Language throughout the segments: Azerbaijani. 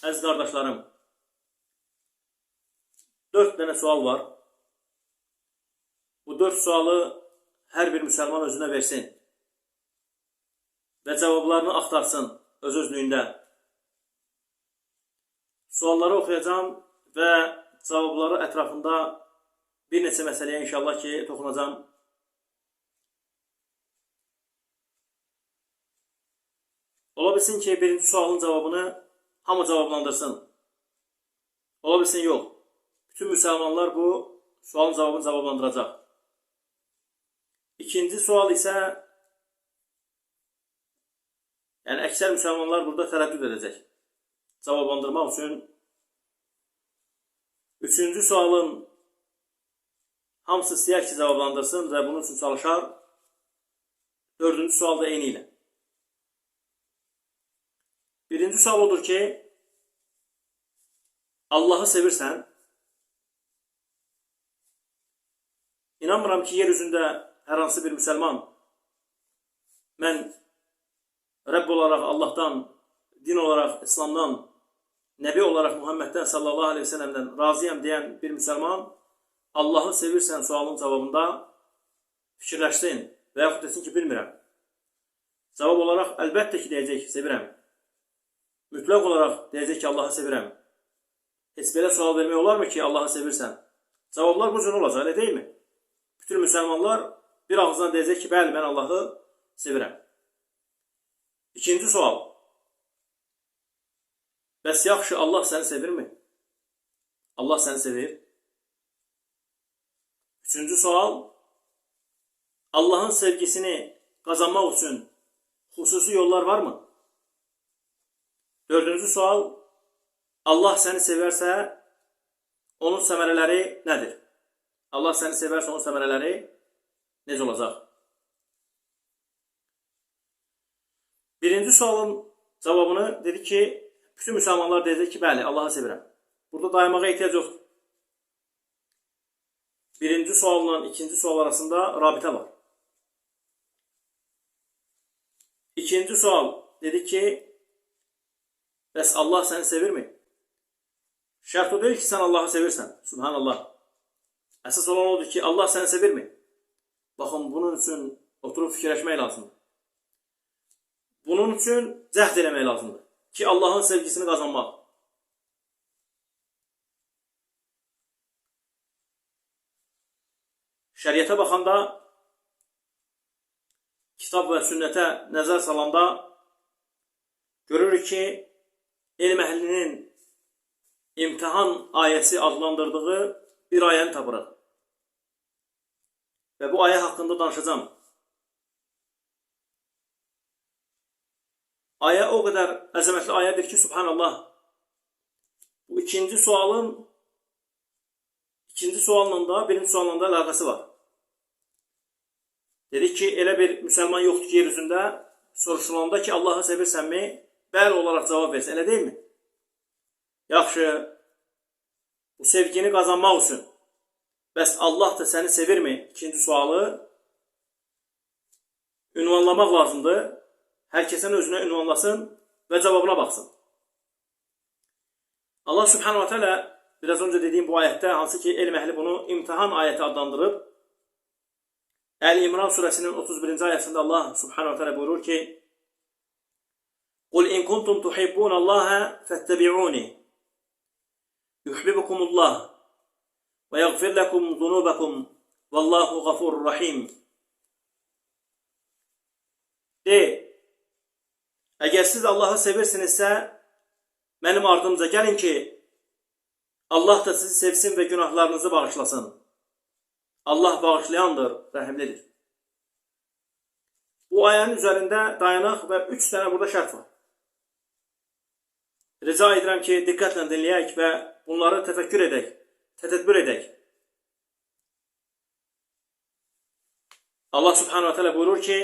Əziz qardaşlarım, 4 dənə sual var. Bu 4 sualı hər bir müsəlman özünə versin və cavablarını axtarsın öz-özlüyündə. Sualları oxuyacağım və cavabları ətrafında bir neçə məsələyə inşallah ki toxunacağım. Ola bilsin ki, birinci sualın cavabını hamı cavablandırsın. Ola bilsin yox. Bütün müsəlmanlar bu sualın cavabını cavablandıracaq. İkinci sual isə, yəni əksər müsəlmanlar burada tərəddüd edəcək cavablandırmaq üçün. Üçüncü sualın hamısı istəyər ki, cavablandırsın və bunun üçün çalışar. Dördüncü sual da eyni ilə. Birinci sual odur ki, Allahı sevirsən, İnanmıram ki, yer üzündə hər hansı bir müsəlman mən Rəbb olaraq Allahdan, din olaraq İslamdan, Nəbi olaraq Muhammeddən sallallahu aleyhi ve sellem'dən razıyam deyən bir müsəlman Allahı sevirsən sualın cavabında fikirləşsin və yaxud desin ki, bilmirəm. Cavab olaraq əlbəttə ki, deyəcək ki, sevirəm. Mütləq olaraq deyəcək ki, Allahı sevirəm. Heç belə sual vermək olarmı ki, Allahı sevirsən? Cavablar bu cür olacaq, elə deyilmi? Bütün müsəlmanlar bir ağızdan deyəcək ki, bəli, mən Allahı sevirəm. İkinci sual. Bəs yaxşı, Allah səni sevirmi? Allah səni sevir. Üçüncü sual. Allahın sevgisini qazanmaq üçün xüsusi yollar varmı? Dördüncü sual. Allah səni sevərsə, onun səmərələri nədir? Allah səni sevərsə, onun səmərələri necə olacaq? Birinci sualın cavabını dedi ki, bütün müsəlmanlar deyəcək ki, bəli, Allahı sevirəm. Burada dayanmağa ehtiyac yoxdur. Birinci sualla ikinci sual arasında rabitə var. İkinci sual dedi ki, bəs Allah səni sevirmi? Şərt o deyil ki, sən Allahı sevirsən. Subhanallah. Əsas olan odur ki, Allah səni sevirmi? Baxın, bunun üçün oturub fikirləşmək lazımdır. Bunun üçün cəhd eləmək lazımdır ki, Allahın sevgisini qazanmaq. Şəriətə baxanda, kitab və sünnətə nəzər salanda görürük ki, elm əhlinin imtihan ayəsi adlandırdığı bir ayəni tapırıq. Və bu ayə haqqında danışacağım. Ayə o qədər əzəmətli ayədir ki, subhanallah. Bu ikinci sualla da birinci sualla da əlaqəsi var. Dedik ki, elə bir müsəlman yoxdur ki, yer üzündə soruşulanda ki, Allahı sevirsənmi? Bəli olaraq cavab versin. Elə deyilmi? Yaxşı, bu sevgini qazanmaq üçün bəs Allah da səni sevirmi? İkinci sualı ünvanlamaq lazımdır. Hər kəsin özünə ünvanlasın və cavabına baxsın. Allah Subhanahu wa Teala biraz öncə dediyim bu ayətdə, hansı ki elm əhli bunu imtihan ayəti adlandırıb, Əl-İmran surəsinin 31-ci ayəsində Allah Subhanahu wa Teala buyurur ki, Qul in kuntum tuhibbunallaha fettabi'uni yuhibbukumullah və yaghfir lakum zunubakum vallahu ghafurur rahim. De, əgər siz Allahı sevirsinizsə, mənim ardımca gəlin ki, Allah da sizi sevsin və günahlarınızı bağışlasın. Allah bağışlayandır, rəhimlidir. Bu ayənin üzərində dayanaq və 3 dənə burada şərt var. Rica edirəm ki, diqqətlə dinləyək və bunları təfəkkür edək, tədəbbür edək. Allah Subhanahu wa Teala buyurur ki,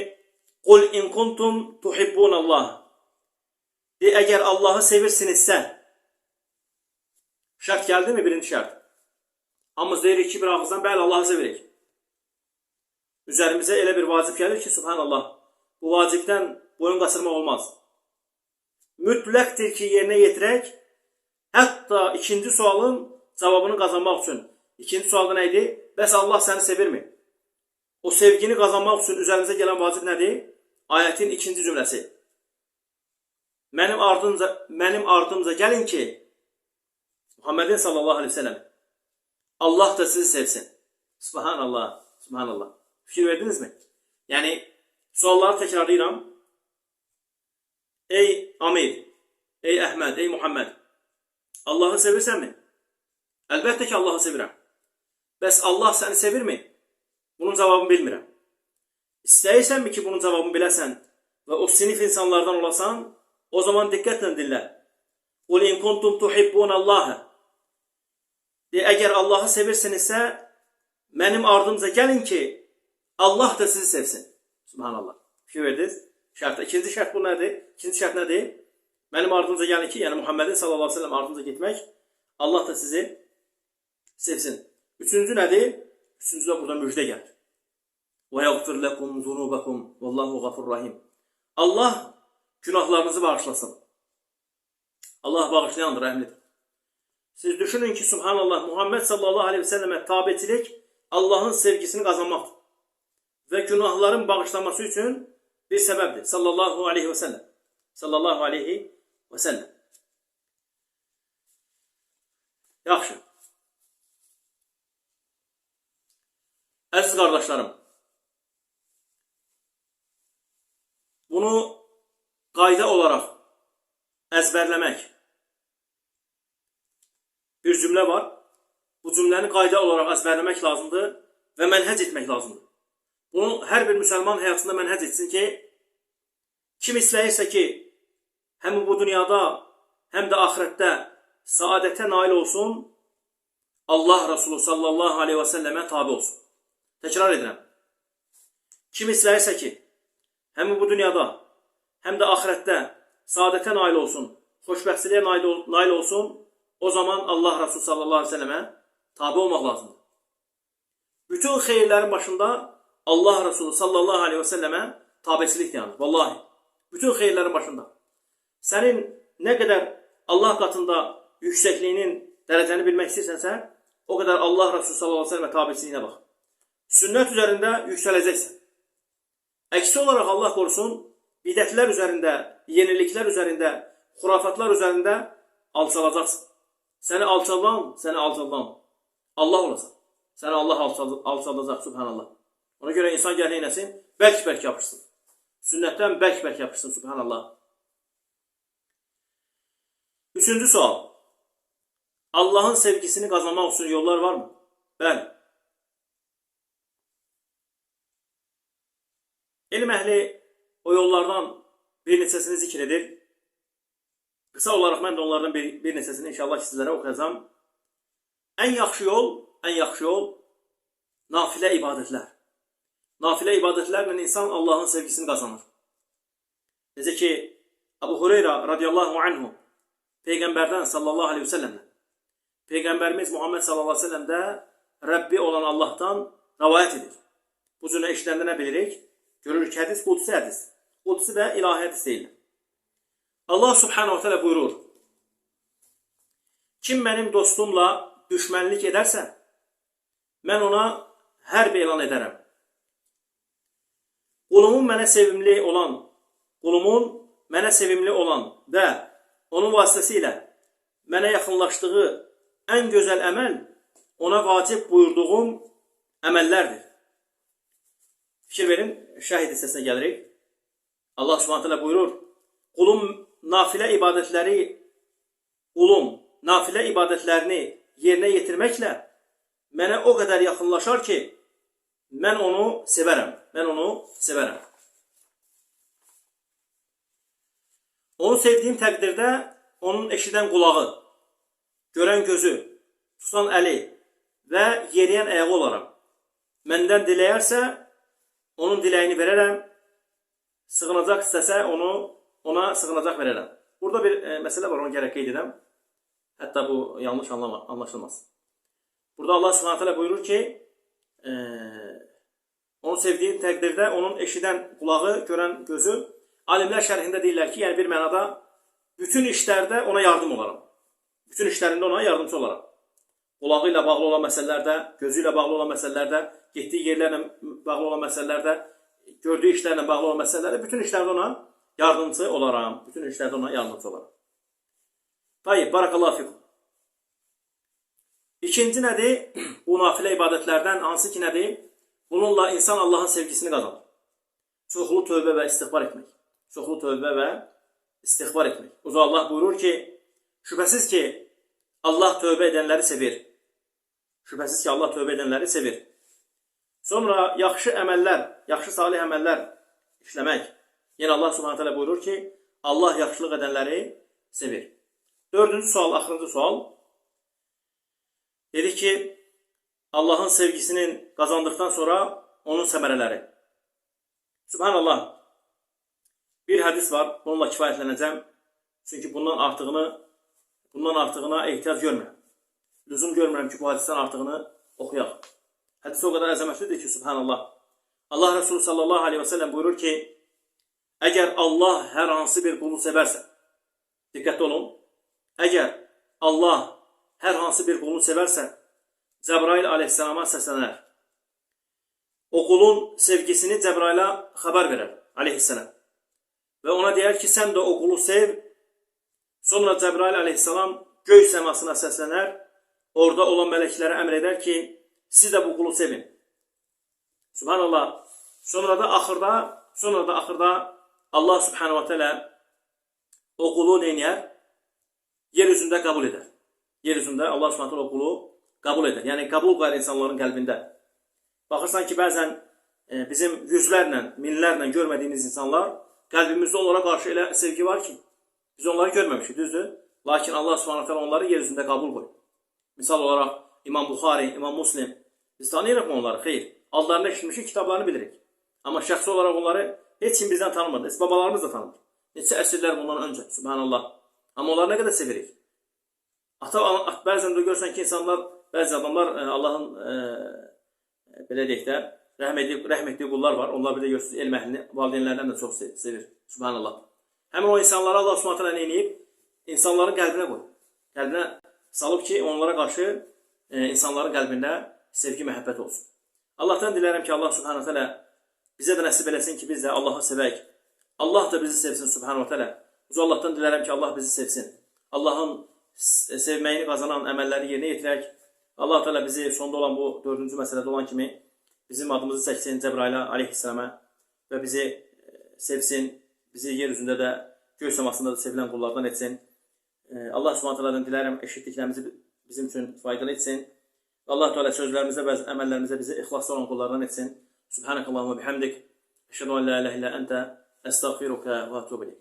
Qul in kuntum tuhibbunallah. De, əgər Allahı sevirsinizsə, şərt gəldi mi? Birinci şərt. Hamımız deyirik ki, bir ağızdan, bəli, Allahı sevirik. Üzərimizə elə bir vacib gəlir ki, subhanallah, bu vacibdən boyun qaçırmaq olmaz. Mütləqdir ki, yerinə yetirək Hətta ikinci sualın cavabını qazanmaq üçün. İkinci sualda nə idi? Bəs Allah səni sevirmi? O sevgini qazanmaq üçün üzərimizə gələn vacib nədir? Ayətin ikinci cümləsi. Mənim ardımca gəlin ki, Muhammedin sallallahu aleyhi ve sellem, Allah da sizi sevsin. Subhanallah, subhanallah. Fikir verdiniz mi? Yəni, sualları təkrarlayıram. Ey Amir, ey Əhməd, ey Muhammed, Allahı sevirsənmi? Əlbəttə ki, Allahı sevirəm. Bəs Allah səni sevirmi? Bunun cavabını bilmirəm. İstəyirsənmi ki, bunun cavabını biləsən və o sinif insanlardan olasan, o zaman diqqətlə dinlə. Qul in kuntum tuhibbunallaha. De, əgər Allahı sevirsinizsə, mənim ardımca gəlin ki, Allah da sizi sevsin. Subhanallah. Fikir verdiniz? Şərt. İkinci şərt bu nədir? İkinci şərt nədir? Mənim ardımca gəlin ki, yəni Muhammedin sallallahu aleyhi ve sellem ardınca getmək, Allah da sizi sevsin. Üçüncü nədir? Üçüncü də burada müjdə gəlir. Və yəğfir lekum zunubakum vallahu gafur rahim. Allah günahlarınızı bağışlasın. Allah bağışlayandır, rəhimlidir. Siz düşünün ki, subhanallah, Muhammed sallallahu aleyhi ve sellem'e tabiçilik Allah'ın sevgisini qazanmaqdır. Və günahların bağışlanması üçün bir səbəbdir. Sallallahu aleyhi ve sellem. Sallallahu aleyhi ve sellem. Yaxşı. Əziz qardaşlarım, bunu qayda olaraq əzbərləmək bir cümlə var. Bu cümləni qayda olaraq əzbərləmək lazımdır və mənhəc etmək lazımdır. Bunu hər bir müsəlman həyatında mənhəc etsin ki, kim istəyirsə ki, həm bu dünyada, həm də axirətdə saadətə nail olsun, Allah Resulü sallallahu aleyhi və səlləmə tabi olsun. Təkrar edirəm. Kim istəyirsə ki, həm bu dünyada, həm də axirətdə saadətə nail olsun, xoşbəxtçiliyə nail olsun, o zaman Allah Resulü sallallahu aleyhi ve sellem'e tabi olmaq lazımdır. Bütün xeyirlərin başında Allah Resulü sallallahu aleyhi ve selleme tabiçilik dayanır. Vallahi. Bütün xeyirlərin başında. Sənin nə qədər Allah qatında yüksəkliyinin dərəcəni bilmək istəyirsənsə, o qədər Allah Resulü sallallahu aleyhi ve sellem'e tabiçiliyinə bax. Sünnət üzərində yüksələcəksən. Əksi olaraq Allah qorusun, bidətlər üzərində, yeniliklər üzərində, xurafatlar üzərində alçalacaqsın. Səni alçaldan Allah olacaq. Səni Allah alçaldacaq, subhanallah. Ona görə insan gəlir eləsin, bərk-bərk yapışsın. Sünnətdən bərk-bərk yapışsın, subhanallah. Üçüncü sual. Allahın sevgisini qazanmaq üçün yollar var mı? Bəli. Elm əhli o yollardan bir neçəsini zikr edir. Qısa olaraq mən də onlardan bir neçəsini inşallah sizlərə oxuyacağam. Ən yaxşı yol nafilə ibadətlər. Nafilə ibadətlərlə insan Allahın sevgisini qazanır. Necə ki, Əbu Hureyra radiyallahu anhu Peyğəmbərdən sallallahu aleyhi ve sellemlə Peyğəmbərimiz Muhammed sallallahu aleyhi ve sellem də Rəbbi olan Allahdan rəvayət edir. Bu cürə işlərində nə bilirik? Görürük ki, hədis qudsi hədis. Qudsi və ilahi hədis deyirlər. Allah subhanahu teala buyurur. Kim mənim dostumla düşmənlik edərsə, mən ona hərb elan edərəm. Qulumun mənə sevimli olan və onun vasitəsilə mənə yaxınlaşdığı ən gözəl əməl ona vacib buyurduğum əməllərdir. Fikir verin, şəhid hissəsinə gəlirik. Allah subhanahu teala buyurur, qulum nafilə ibadətlərini yerinə yetirməklə mənə o qədər yaxınlaşar ki, mən onu sevərəm. Mən onu sevərəm. Onu sevdiyim təqdirdə onun eşidən qulağı, görən gözü, tutan əli və yeriyən ayağı olaram. Məndən diləyərsə, onun diləyini verərəm. Sığınacaq istəsə, ona sığınacaq verərəm. Burada bir məsələ var, onu gərək qeyd edəm. Hətta bu yanlış anlaşılmaz. Burada Allah Subhanahu taala buyurur ki, onu sevdiğin təqdirdə onun eşidən qulağı, görən gözü, alimlər şərhində deyirlər ki, yəni bir mənada bütün işlərdə ona yardım olaram. Bütün işlərində ona yardımcı olaram. Qulağı ilə bağlı olan məsələlərdə, gözü ilə bağlı olan məsələlərdə, getdiyi yerlərlə bağlı olan məsələlərdə, gördüyü işlərlə bağlı olan məsələlərdə, bütün işlərdə ona yardımcı olaram. Bütün işlərdə ona yardımcı olaram. Tayyib, barakallahu fikum. İkinci nədir? Bu nafilə ibadətlərdən hansı ki nədir? Bununla insan Allahın sevgisini qazanır. Çoxlu tövbə və istiğfar etmək. Çoxlu tövbə və istiğfar etmək. O zaman Allah buyurur ki, şübhəsiz ki, Allah tövbə edənləri sevir. Şübhəsiz ki, Allah tövbə edənləri sevir. Sonra yaxşı əməllər, yaxşı salih əməllər işləmək. Yenə Allah Subhanahu taala buyurur ki, Allah yaxşılıq edənləri sevir. Dördüncü sual, axırıncı sual. Dedik ki, Allahın sevgisinin qazandıqdan sonra onun səmərələri. Subhanallah. Bir hədis var, bununla kifayətlənəcəm. Çünki bundan artığına ehtiyac görmürəm. Lüzum görmürəm ki, bu hədisdən artığını oxuyaq. Hədis o qədər əzəmətlidir ki, subhanallah. Allah Resulü sallallahu aleyhi və səlləm buyurur ki, əgər Allah hər hansı bir qulu sevərsə, diqqətli olun, əgər Allah hər hansı bir qulunu sevərsə, Cəbrail aleyhissalama səslənər. O qulun sevgisini Cəbrailə xəbər verər aleyhissalam. Və ona deyər ki, sən də o qulu sev. Sonra Cəbrail aleyhissalam göy səmasına səslənər. Orada olan mələklərə əmr edər ki, siz də bu qulu sevin. Subhanallah. Sonra da axırda Allah Subhanahu wa taala o qulu neynər? Yer üzündə qəbul edər. Yer üzündə Allah Subhanahu taala o qulu qəbul edər. Yəni qəbul qoyar insanların qəlbində. Baxırsan ki, bəzən bizim yüzlərlə, minlərlə görmədiyimiz insanlar qəlbimizdə onlara qarşı elə sevgi var ki, biz onları görməmişik, düzdür? Lakin Allah Subhanahu taala onları yer üzündə qəbul qoyur. Misal olaraq İmam Buxari, İmam Muslim, biz tanıyırıq mı onları? Xeyr. Adlarını eşitmişik, kitablarını bilirik. Amma şəxsi olaraq onları heç kim bizdən tanımır. Heç babalarımız da tanımır. Neçə əsrlər bundan öncə, subhanallah. Amma onları nə qədər sevirik. Ata, bəzən də görsən ki, insanlar, bəzi adamlar Allahın belə deyək də, rəhm etdiyi qullar var. Onlar bir də görürsünüz, elm əhlini valideynlərdən də çox sevir. Subhanallah. Həmin o insanlara Allah Subhanahu taala nə eləyib? İnsanların qəlbinə qoyub. Qəlbinə salıb ki, onlara qarşı insanların qəlbində sevgi, məhəbbət olsun. Allahdan dilərəm ki, Allah Subhanahu taala bizə də nəsib eləsin ki, biz də Allahı sevək. Allah da bizi sevsin Subhanahu taala. Biz Allahdan dilərəm ki, Allah bizi sevsin. Allahın sevməyini qazanan əməlləri yerinə yetirək. Allah Teala bizi sonda olan bu dördüncü məsələdə olan kimi bizim adımızı çəksin Cəbrailə aleyhissalama və bizi sevsin, bizi yer üzündə də, göy səmasında da sevilən qullardan etsin. Allah Subhanahu taala'dan dilərəm eşitdiklərimizi bizim üçün faydalı etsin. Allah Teala sözlərimizə və əməllərimizə bizi ixlaslı olan qullardan etsin. Subhanakallahumma bihamdik. Eşhedü en la ilahe illa ente. Estağfiruka ve etûbü ileyk.